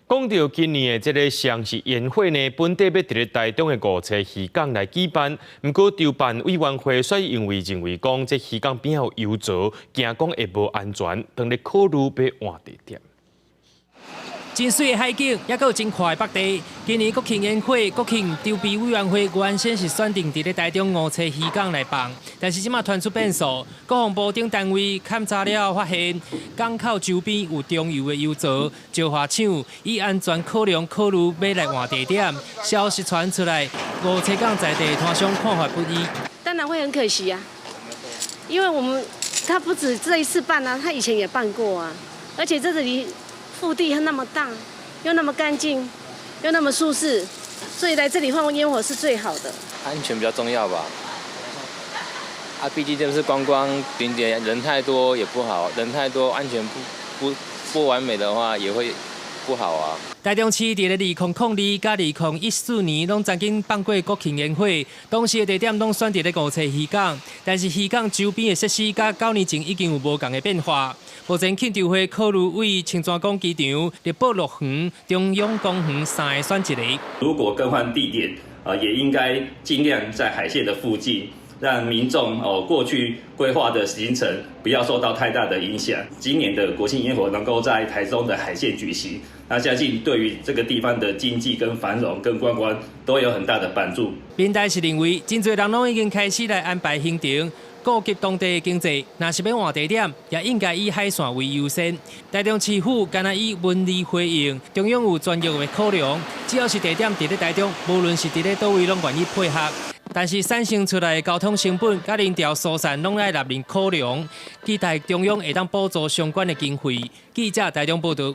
講到今年的這个雙十煙火呢，本底欲佇咧台中的梧棲漁港來舉辦，毋過籌辦委員會卻因為認為講這漁港邊有油槽，驚講會無安全，當咧考慮欲換地點。真媠的海景，猶閣有真闊的北地。今年國慶煙火，國慶籌備委員會原先是選定佇咧台中梧棲漁港來放，但是這馬傳出變數，國防部等單位勘查了後發現，港口周邊有中油的油槽、石化廠，以安全考量考慮欲來換地點。消息傳出來，梧棲港在地攤商看法不一。當然會很可惜啊，因為我們他不止這一次辦啊，他以前也辦過啊，而且這裡腹地還那麼大，又那麼乾淨，又那麼舒適，所以來這裡放煙火是最好的。安全比較重要吧。啊，畢竟這是觀光景點，人太多也不好，人太多安全不完美的話也會不好啊。台中市佇咧2002佮2014年攏曾經放過國慶煙火，當時的地點攏選佇咧梧棲漁港，但是漁港周邊的設施佮9年前已經有無仝的變化。目前慶籌會考慮對清泉崗機場、力寶樂園、中央公園三个選一个。如果更換地點，啊，也應該盡量在海線的附近，讓民眾哦過去規劃的行程不要受到太大的影響。今年的國慶煙火能夠在台中的海線舉行，那相信對於這個地方的經濟跟繁榮跟觀光都有很大的幫助。民代是認為，真濟人攏已經開始來安排行程，顧及當地的經濟，若是欲換地點，也應該以海線為優先。台中市府敢若以文理回應，中央有專業的考量，只要是地點佇咧台中，無論是佇咧佗位，攏願意配合。但是產生出來的交通成本、佮人潮疏散，攏愛納入考量。期待中央會當補助相關的經費。記者台中報導。